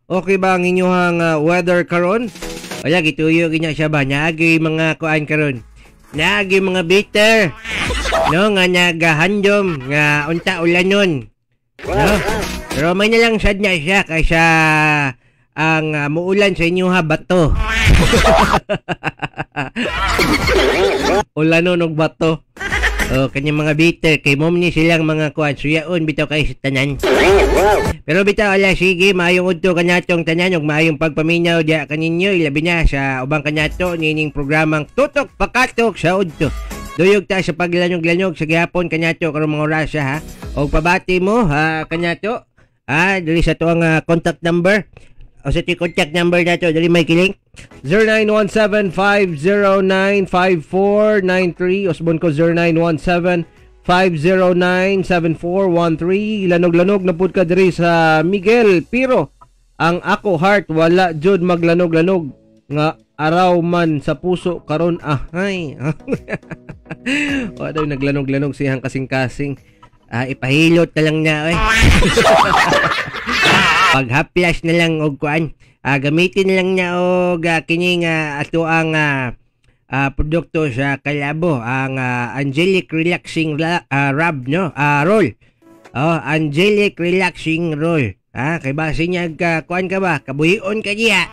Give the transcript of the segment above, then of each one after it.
Okay ba ang inyong weather karon? Wala, gituyo ginya siya ba? Naagi mga kuan karon. Naagi mga bitter. No, nga nagahandom nga unta ulanon. No? Pero may na lang sad niya siya kaysa ang muulan sa inyo ha bato. Ulanon og bato. Oh, kanya mga bitter kay mom ni silang mga kuan suyaon bitaw kay sa tanan. Pero bitaw ala sige, maayong udto kanatong tanan ug maayong pagpaminaw diya kaninyo, ilabi na sa ubang kanato nining programang Tutok Pakatok sa Udto. Duyog ta sa paglanog-lanog sa gihapon kanato karong mga orasa ha. Og pabati mo ha kanato. Ha, diri sa tuang contact number. O sa contact number nato diri may kiling 0917-509-5493. Usbon ko 0917-509-7413. Lanog-lanog na pud ka diri sa Miguel, pero ang ako heart wala jud maglanog-lanog nga araw man sa puso karon ahay. Wa daw naglanog-lanog siyang kasing-kasing. Ipahilot na lang na oy. Paghaplas na lang og kuan. Gamitin na lang niya og kining ato ang produkto sa Kalabo, ang Angelic Relaxing Rub, no? Roll. Oh, Angelic Relaxing Roll. Kay base niya ka kuan ka ba? Kabuhion ka diha.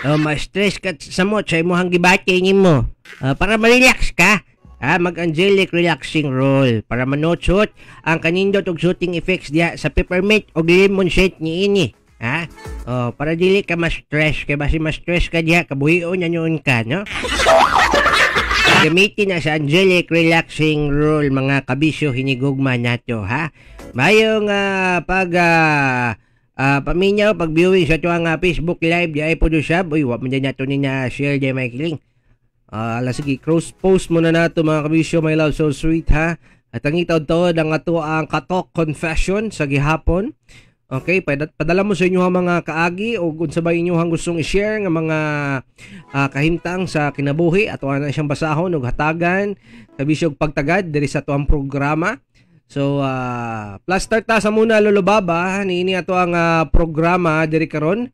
Oh, ma-stress ka samot sa imong gibati nimo. Para ma-relax ka. Mag-Angelic Relaxing Roll para manotsot ang kanindot og shooting effects diha sa peppermint og lemon scent niini. Ha? Oh, para dili ka ma-stress kay basi ma-stress ka diha kabuhion na noon ka, no? Gamitin na sa Angelic Relaxing Roll mga kabisyo hinigugma nato, ha? Mayong pag paminyaw, pag viewing sa tuwang Facebook Live di ay po usab. Uy, wa man nato ni na share di may kiling. Ala sige, cross post muna nato mga kabisyo, my love so sweet ha. At ang itaod-taod ang ato ang Katok Confession sa gihapon. Okay, padala mo sa inyo ang mga kaagi o kung sa ba inyo ang gustong i-share nga mga kahimtang sa kinabuhi ato na siyang basahon og hatagan kabisyo og pagtagad diri sa atuang programa. So plus start ta sa muna Lolo Baba niini ato ang programa diri karon.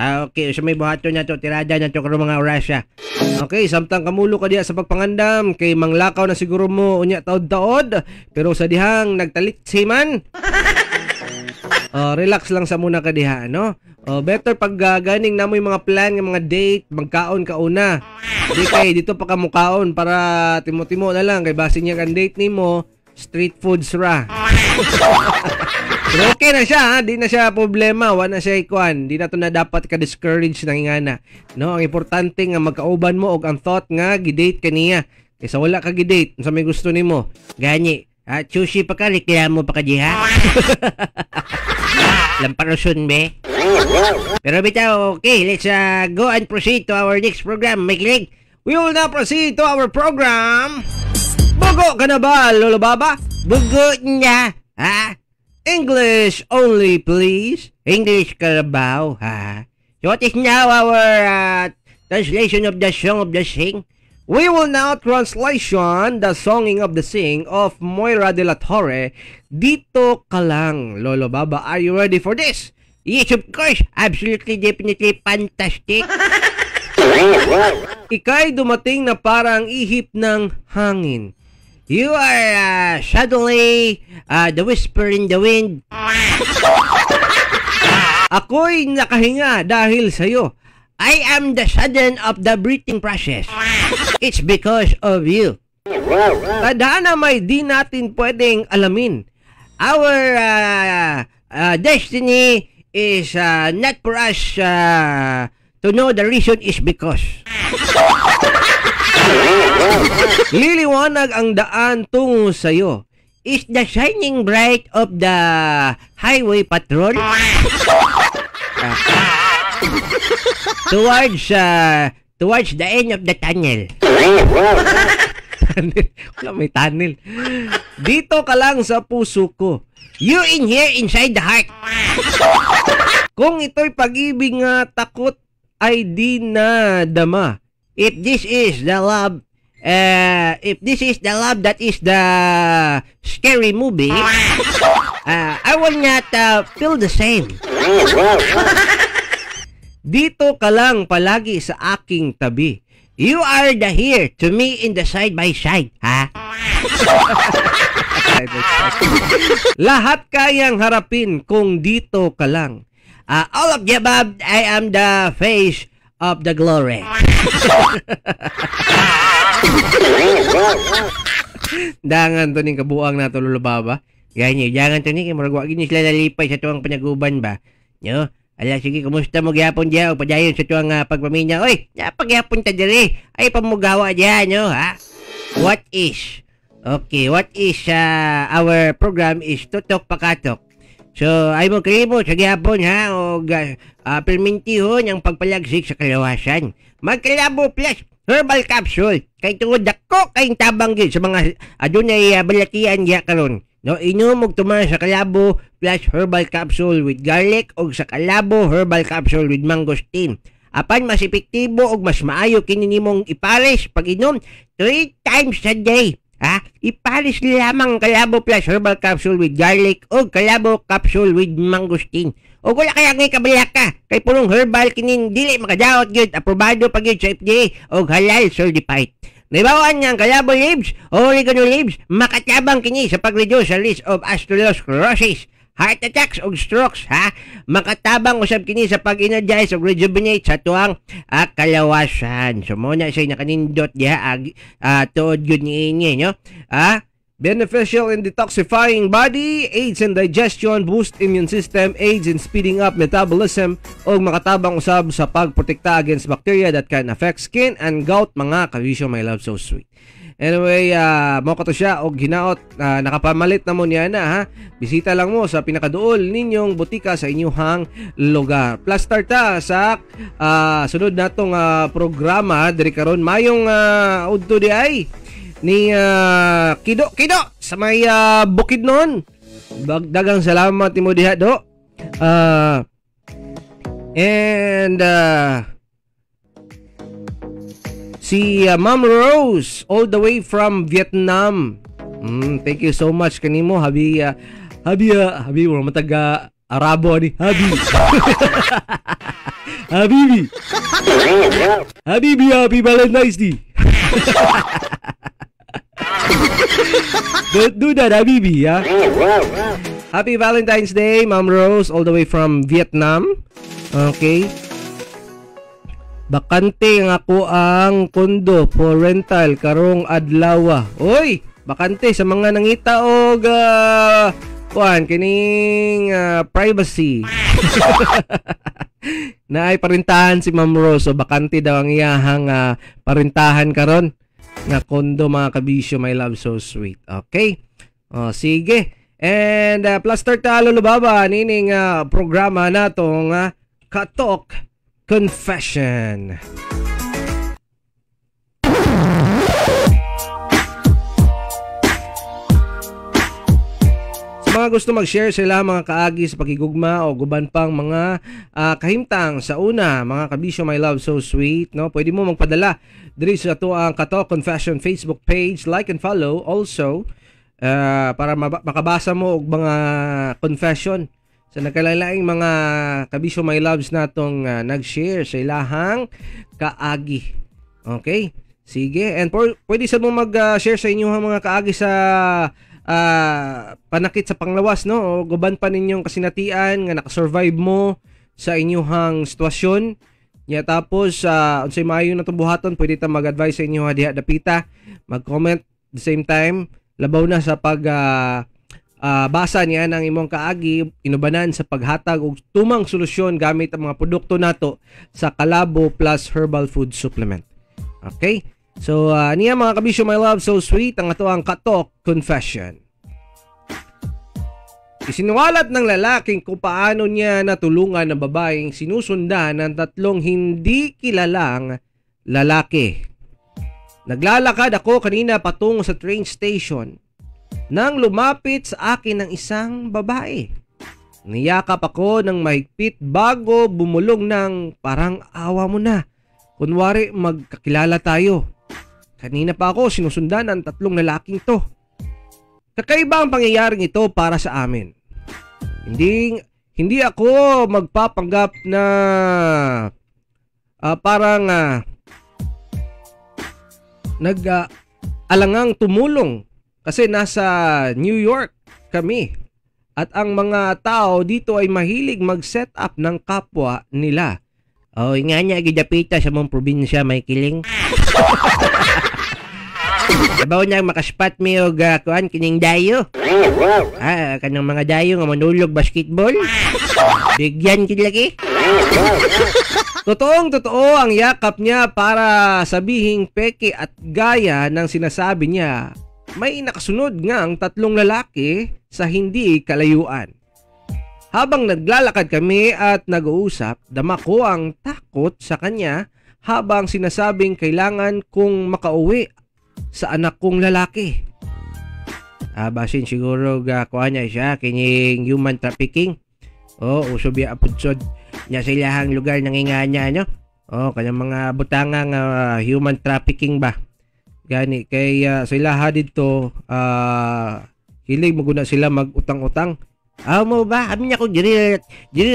Okay, so may buhaton na to, tirada na to karon mga orasya. Okay, samtang kamulo ka diya sa pagpangandam kay manglakaw na siguro mo unya taod-taod, pero sa dihang nagtalitsi man. Relax lang sa muna ka diha, no? Better pag ganing namo yung mga plan ng mga date, magkaon ka una. Di kay dito pa ka mukaon para timo-timo na lang kay basin niya kan date nimo, street foods ra. Pero okay na siya, ha? Di na siya problema, wala na siya ikuan. Di na to na dapat ka-discourage nang ingana. No, ang importante nga magkauban mo og ang thought nga gi-date kaniya. Kaysa wala ka gi-date, unsa may gusto nimo? Gani, sushi pa ka, reklamo pa ka diha. Lamparoson be. Pero bitaw, okay, let's go and proceed to our next program. May kilig. We will now proceed to our program. Bugo ka na ba, Lolo Baba? Bugo na, ha? English only, please. English Carabao, ha? So what is now our translation of the song of the sing? We will now translation the songing of the sing of Moira de la Torre. Dito ka lang, Lolo Baba. Are you ready for this? Yes, of course. Absolutely, definitely, fantastic. Ika'y dumating na parang ihip ng hangin. You are suddenly the whisper in the wind. Ako'y nakahinga dahil sa'yo. I am the sudden of the breathing process. It's because of you. Tadhana may di natin pwedeng alamin. Our destiny is not for us to know the reason is because. Liliwanag ang daan tungo sa'yo. Is the shining bright of the highway patrol towards the end of the tunnel. Tunnel. Wala may tunnel. Dito ka lang sa puso ko. You in here inside the heart. Kung ito'y pag-ibig nga takot ay di na dama. If this is the love, If this is the love that is the scary movie, I will not feel the same. Dito ka lang palagi sa aking tabi. You are the here to me in the side by side, ha? Lahat kayang harapin kung dito ka lang. All of the above, I am the face of the glory. Dangan to ning kabuang nato, Lolo Baba. Ganyo, dangan to ni kay murag wa gini sila nalipay sa tuwang panaguban ba. No? Ala, sige, kumusta mo gyapon diya o padayon sa tuwang pagpamina. Oy, napagyapon ta diri. Ay pamugawa diya, no, ha? What is? Okay, what is our program is Tutok Pakatok. So, ay mo kalimo sa gyapon, ha? O permintihon ang pagpalagsik sa kalawasan. Magkalabo Plus Herbal Capsule. Kay tungod dako kayong tabang gyud sa mga adunay balatian diya karon. No, inom og tuman sa Kalabo Plus Herbal Capsule with garlic og sa Kalabo Herbal Capsule with mangosteen. Apan mas epektibo og mas maayo kini nimong ipares pag inom 3 times a day. Ha? Ipares lamang Kalabo Plus Herbal Capsule with garlic og Kalabo Capsule with mangosteen. Og wala kaya ngay kabalaka kay purong herbal kini dili makadaot gyud, aprobado pa gyud sa FDA og halal certified. Naibawaan nga ang Kalabo leaves o oregano leaves makatabang kini sa pag-reduce sa risk of atherosclerosis, heart attacks og strokes, ha? Makatabang usab kini sa pag-energize og rejuvenate sa tuang kalawasan. So mo na siya nakanindot diha tuod gyud niini, no? Ha? Beneficial in detoxifying body, aids in digestion, boost immune system, aids in speeding up metabolism, o makatabang usab sa pagprotekta against bacteria that can affect skin and gout, mga kabisyo, my love, so sweet. Anyway, mo kato siya og hinaot, nakapamalit na mo niya na, ha. Bisita lang mo sa pinakaduol ninyong butika sa inyuhang lugar. Plus tarta sa sunod natong programa diri karon mayong udto di ay ni Kido Kido sa may bukid noon. Dagang salamat nimo diha, do. And si Ma'am Rose all the way from Vietnam. Thank you so much kanimo, Habi Habi Habi mo mataga Arabo ni Habi. Habibi. Habibi, happy Valentine's Day. Don't do that, Habibi, ya. Happy Valentine's Day, Ma'am Rose, all the way from Vietnam. Okay. Bakante nga ko ang kondo for rental karong adlaw. Oy, bakante sa mga nangita og kuan kining privacy. Naay parintahan si Ma'am Rose, so bakante daw ang iyahang parintahan karon nga kondo, mga kabisyo, my love, so sweet. Okay? O, sige. And plus tarta, Lolo Baba, nining programa natong Katok Confession. Sa mga gusto mag-share sila mga kaagi sa pakigugma o guban pang mga kahimtang sa una, mga kabisyo, my love, so sweet, no? Pwede mo magpadala diri sa ato ang Katok Confession Facebook page, like and follow also para makabasa mo og mga confession sa nagkalalaing mga kabisyo, my loves natong nag-share sa ilahang kaagi. Okay? Sige. And pwede sa mo mag-share sa inyong mga kaagi sa panakit sa panglawas, no? O guban pa ninyong kasinatian nga nakasurvive mo sa inyong sitwasyon. Ya, tapos unsay maayo na buhaton, pwede ta mag-advise sa inyo diha dapita, mag-comment the same time, labaw na sa pag basa niya ang imong kaagi, inubanan sa paghatag og tumang solusyon gamit ang mga produkto nato sa Kalabo Plus Herbal Food Supplement. Okay? So niya mga kabisyo, my love, so sweet, ang ato ang Katok Confession. Isinuwalat ng lalaking kung paano niya natulungan ng babaeng sinusundan ng tatlong hindi kilalang lalaki. Naglalakad ako kanina patungo sa train station nang lumapit sa akin ng isang babae. Niyakap ako ng mahigpit bago bumulong ng parang awa mo na. Kunwari magkakilala tayo. Kanina pa ako sinusundan ng 3 lalaking to. Kakaiba ang pangyayaring ito para sa amin. Hindi ako magpapanggap na parang nag-alangang tumulong kasi nasa New York kami at ang mga tao dito ay mahilig mag-set up ng kapwa nila. Oh, nga niya gidapita sa mong probinsya, may kiling. Sabaw na makaspat mi og kuan kining dayo. Kanang mga dayo nga manulog basketball. Bigyan kid lagi. Totoong totoo ang yakap niya para sabihing peke at gaya ng sinasabi niya, may nakasunod nga ang 3 lalaki sa hindi kalayuan. Habang naglalakad kami at nag-uusap, dama ko ang takot sa kanya habang sinasabing kailangan kong makauwi sa anak kong lalaki. Basin siguro kuha niya siya kining human trafficking. Oh, uso biya apudsod niya sa ilahang lugar nanginga niya, no? Oh, kanyang mga butanga nga human trafficking ba. Gani kay sa ilaha didto hilig maguna sila magutang-utang. Ah, mo ba? Abi niya ko diri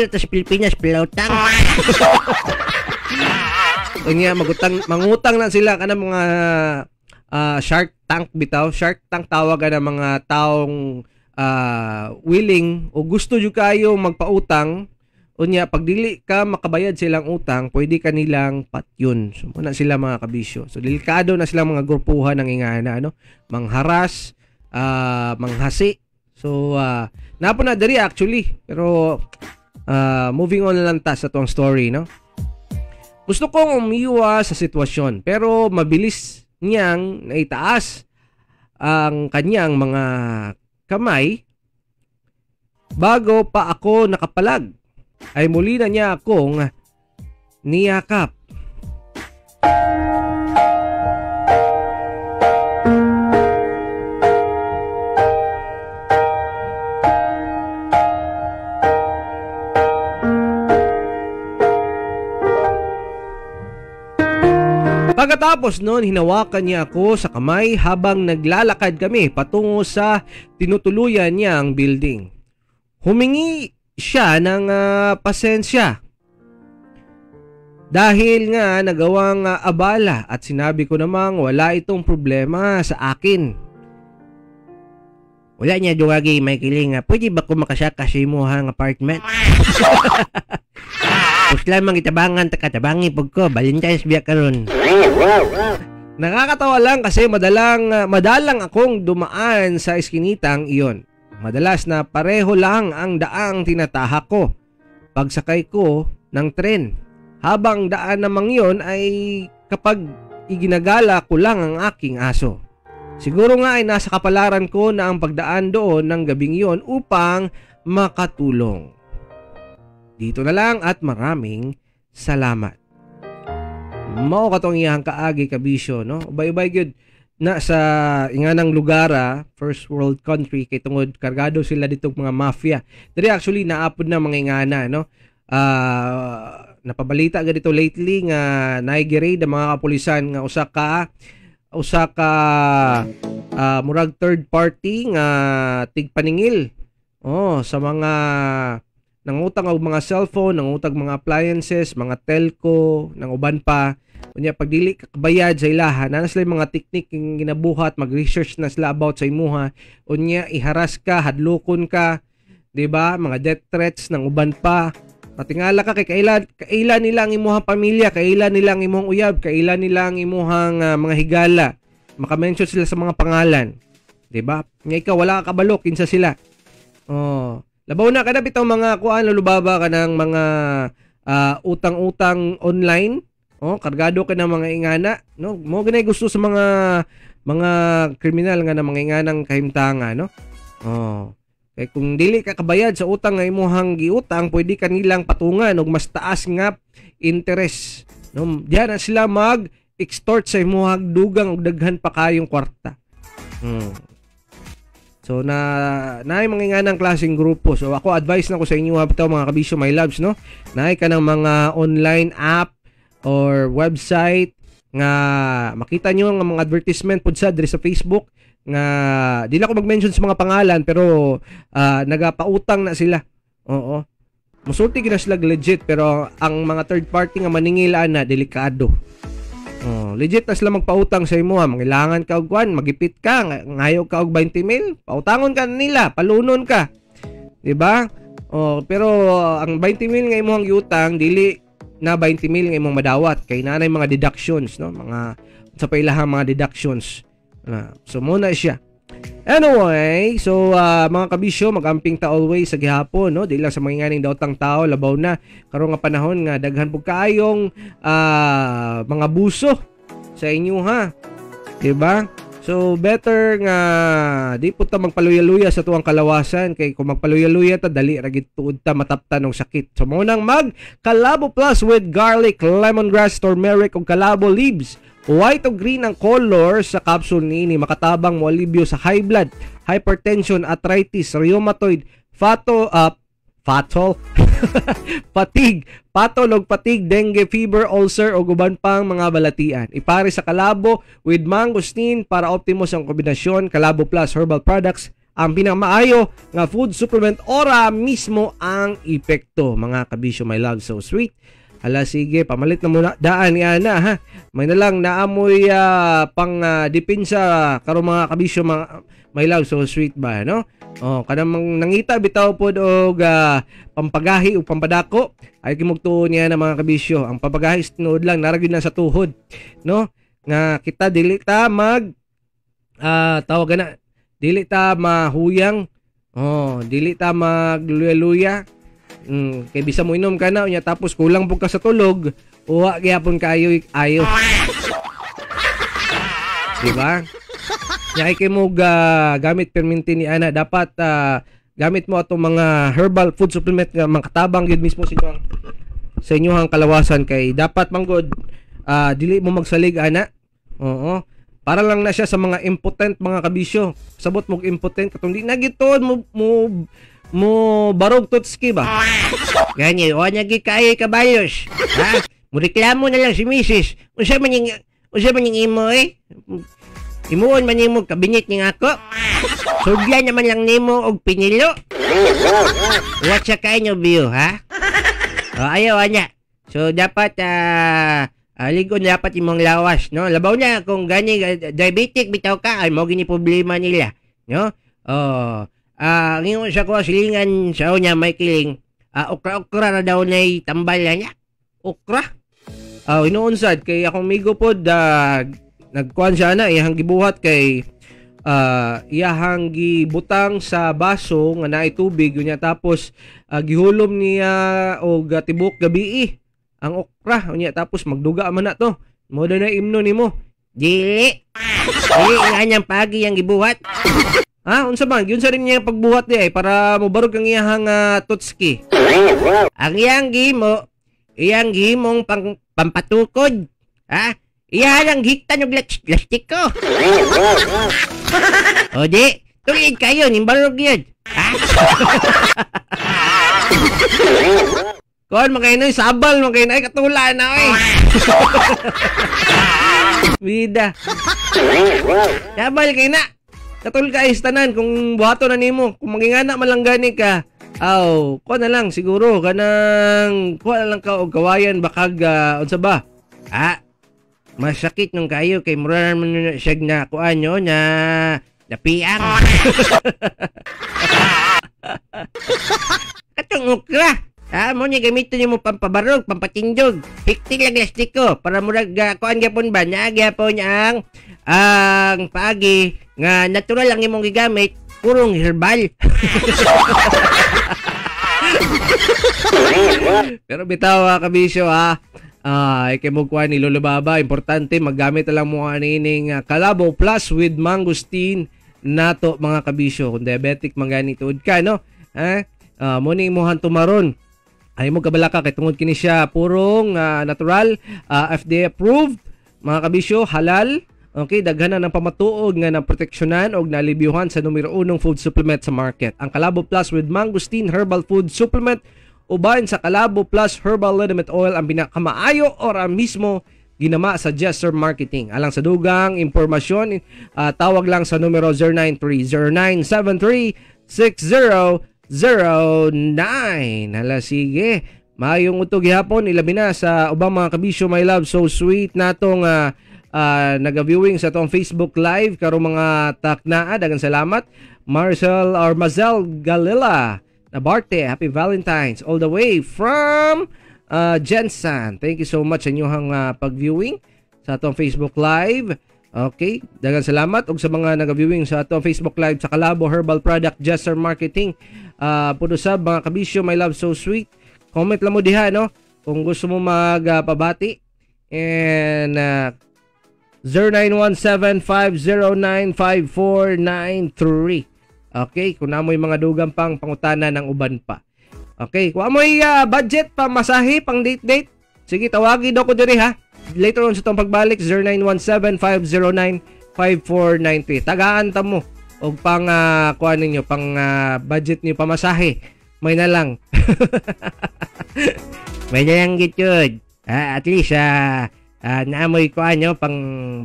ta sa Pilipinas palautang. Unya mangutang na sila kanang mga Shark Tank bitaw. Shark Tank tawagan ng mga taong willing o gusto jud kayo magpautang. Unya pag dili ka makabayad silang utang, pwede ka nilang patyon. So muna sila mga kabisyo. So delikado na sila mga grupuhan ng ingana, ano? Mangharas, manghasi. So napo na diri actually, pero moving on na lang ta sa tuang story, no? Gusto kong umiwas sa sitwasyon, pero mabilis niyang naitaas ang kanyang mga kamay bago pa ako nakapalag. Ay muli na niya akong niyakap. Pagkatapos noon, hinawakan niya ako sa kamay habang naglalakad kami patungo sa tinutuluyan niyang building. Humingi siya ng pasensya dahil nga nagawang abala at sinabi ko namang wala itong problema sa akin. Wala niya duwagi may kiling. Pwede ba ko makasaka sa imuhang apartment? Pus lamang itabangan takatabangi pag ko Valentine's biya karon. Nakakatawa lang kasi madalang akong dumaan sa eskinitang iyon. Madalas na pareho lang ang daang tinatahak ko pagsakay ko ng tren. Habang daan namang iyon ay kapag iginagala ko lang ang aking aso. Siguro nga ay nasa kapalaran ko na ang pagdaan doon ng gabing iyon upang makatulong. Dito na lang at maraming salamat. Mao katong iyang kaagi kabisyo, no? Ubay-ubay gyud na sa inganang lugar, first world country, kay tungod kargado sila ditong mga mafia. Diri actually naapod na mga ingana, no? Napabalita ga dito lately nga naigirade ang mga kapulisan nga usa ka murag third party nga tigpaningil. Oh, sa mga nangutang og mga cellphone, nangutang mga appliances, mga telco, nang uban pa. Unya pag dili ka kabayad sa ilaha, naa sila mga teknik nga ginabuhat, mag-research na sila about sa imuha. Unya iharas ka, hadlokon ka, di ba? Mga death threats nang uban pa. Patingala ka kay kaila nila ang imuhang pamilya, kaila nila ang imuhang uyab, kaila nila ang imuhang mga higala. Maka-mention sila sa mga pangalan, di ba? Nga ikaw wala ka kabalo kinsa sila. Oh, labaw na kada bitaw mga kuan lulubaba ka ng mga utang-utang online. Oh, kargado ka ng mga ingana, no? Mo ganay gusto sa mga kriminal nga na mga inganang kahimtanga, no? Oh. Kay kung dili ka kabayad sa utang nga imuhang giutang, pwede ka nilang patungan og mas taas nga interest, no? Diyan na sila mag-extort sa imuhang dugang og daghan pa kayong kwarta. So na naay mga inganang klaseng grupo. So ako advice na ko sa inyo bitaw mga kabisyo, my loves, no? Naay ka ng mga online app or website Nga makita nyo nga mga advertisement pud sa diri sa Facebook nga di na ako mag-mention sa mga pangalan, pero nagapautang na sila. Oo. Musulti gid na sila legit, pero ang mga third party nga maningil ana, delikado. Oh, legit na sila magpautang sa imo ha. Mangilangan ka og kwan, magipit ka, ngayo ka og 20 mil, pautangon ka nila, palunon ka. 'Di ba? Oh, pero ang 20 mil nga imong giutang, dili na 20 mil nga imong madawat kay naanay mga deductions, no? Mga sa pailahang mga deductions. So muna siya. Anyway, so mga kabisyo, magamping ta always sa gihapon, no? Di lang sa mga nganing daotang tao, labaw na karon nga panahon nga daghan pug kaayong mga buso sa inyo ha. 'Di ba? So better nga di pud ta magpaluya-luya sa tuang kalawasan kay kung magpaluya-luya ta, dali ra gid tuod ta mataptan og sakit. So mo nang mag Kalabo Plus with garlic, lemongrass, turmeric ug kalabo leaves. White o green ang color sa capsule niini, makatabang mo alibyo sa high blood, hypertension, arthritis, rheumatoid, fato fatol, fatigue, patol og fatigue, dengue fever, ulcer o uban pang mga balatian. Ipare sa Kalabo with mangosteen para optimus ang kombinasyon. Kalabo Plus Herbal Products ang pinakamaayo nga food supplement, ora mismo ang epekto, mga kabisyo, my love, so sweet. Hala sige, pamalit na muna daan ni ana ha. May na lang naamoy pang depensa karon, mga kabisyo, mga my love, so sweet ba, no? Oh, kanang nangita bitaw pod og pampagahi o pampadako ay kimugtuo niya na, mga kabisyo. Ang pampagahi tinuod lang nara gyud na sa tuhod, no? Nga kita dili ta mag tawag na, dili ta mahuyang. Oh, dili ta magluya-luya. Kay bisa mo inom ka na unya tapos kulang pud ka sa tulog, uwa gyapon kayo ayo. Di ba? Nya kay mo gamit perminti ni ana, dapat gamit mo atong mga herbal food supplement nga makatabang gyud mismo sa inyong kalawasan kay dapat manggod dili mo magsalig ana. Oo. Para lang na siya sa mga impotent, mga kabisyo. Sabot mo impotent katong di na gituod mo mo mo barog tutski ba? Gani, o niya gi kaayo kabayos. Ha? Mureklamo na lang si misis. Unsa man yung imo eh? Imuon man nimo kabinet ning ako. Sudlan naman lang nimo og pinilo. What sa kayo biyo, ha? O, ayaw anya. So dapat ligon dapat imong lawas, no? Labaw na kung gani diabetic bitaw ka, ay mo gini problema nila, no? Oh, ngingon sa ko silingan sa unya may kiling, okra-okra na daw nay tambal niya. Okra. Ah, uh, sad kay akong migo pod nagkuan siya na iyang gibuhat kay iyahang gibutang sa baso nga naay tubig unya tapos gihulom niya og tibok gabi ang okra unya tapos magduga man na to mo na imno nimo. Dili. Dili nga niyang pagi ang gibuhat. Ha, unsa ba? Giunsa rin niya pagbuhat di ay para mobarog ang iyahang tutski? Ang iyang gimo, iyang gimong pang pampatukod. Ha? Iya lang hiktan og lastiko. O di, tulid kayo nimbarog yun. Ha? Kuan man kayo sabal man kayo ay katula na oy. Bida. Sabal kay na. Katul ka tanan kung buhato na nimo, kung magingana man lang gani ka. Aw, kuha na lang siguro kanang kuha na lang ka og kawayan bakag unsa ba? Ah, masakit nung kayo kay mura man na siya na kuan nyo na napiang. Katong okra. Ah, mo ni gamiton nimo pampabarog, pampatindog. Hikti lang lastiko para murag kuan gyapon ba na gyapon ang paagi nga natural lang imong gigamit, purong herbal. Pero bitaw kabisyo ha. Kay mo kuan ni Lolo Baba, importante maggamit lang mo anining Kalabo Plus with mangosteen nato, mga kabisyo. Kung diabetic man gani tuod ka, no? Ha? Mo ni imuhan tumaron. Ay mo kabalaka kay tungod kini siya purong natural, FDA approved, mga kabisyo, halal. Okay, daghan na ng pamatuog nga naproteksyonan og nalibyuhan sa numero 1 food supplement sa market. Ang Kalabo Plus with mangosteen herbal food supplement uban sa Kalabo Plus Herbal Liniment Oil ang pinakamaayo ora mismo Ginama sa Jester Marketing. Alang sa dugang impormasyon, tawag lang sa numero 0930-973-6009. Hala, sige. Maayong udto gihapon, ilabi na sa ubang mga kabisyo, my love, so sweet natong naga-viewing sa atong Facebook Live karong mga taknaa. Daghang salamat. Marcel or Mazel Galila Nabarte, happy Valentine's all the way from Jensen. Thank you so much sa inyong pag-viewing sa atong Facebook Live. Okay, daghang salamat og sa mga naga-viewing sa atong Facebook Live sa Kalabo Herbal Product Jester Marketing. Puno sab mga kabisyo, my love, so sweet. Comment lang mo diha, no, kung gusto mo magpabati. And 0917-509-5493. Okay, kung namoy mga dugang pang pangutana ng uban pa. Okay, kung amoy budget pa masahe pang date date, sige, tawagi daw ko diri ha. Later on sa tong pagbalik, 0917-509-5493. Tagaan ta mo og pang kuan ninyo, pang budget niyo pamasahe. May na lang. May na lang gitod. At least naamoy ko ano pang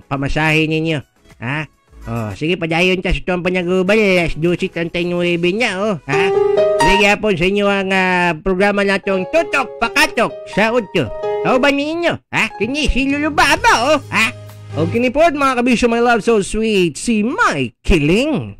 pamasahe ninyo. Ha? Oh, sige, padayon ta sa tuwang panagubal, alas 12:39 niya, oh, ha? Sige hapon sa inyo ang programa natong Tutok Pakatok sa udto. Kauban ninyo, ha? Kini si Lulubaba, oh, ha? O kini pod, mga kabisyo, my love, so sweet, si Mike Kiling.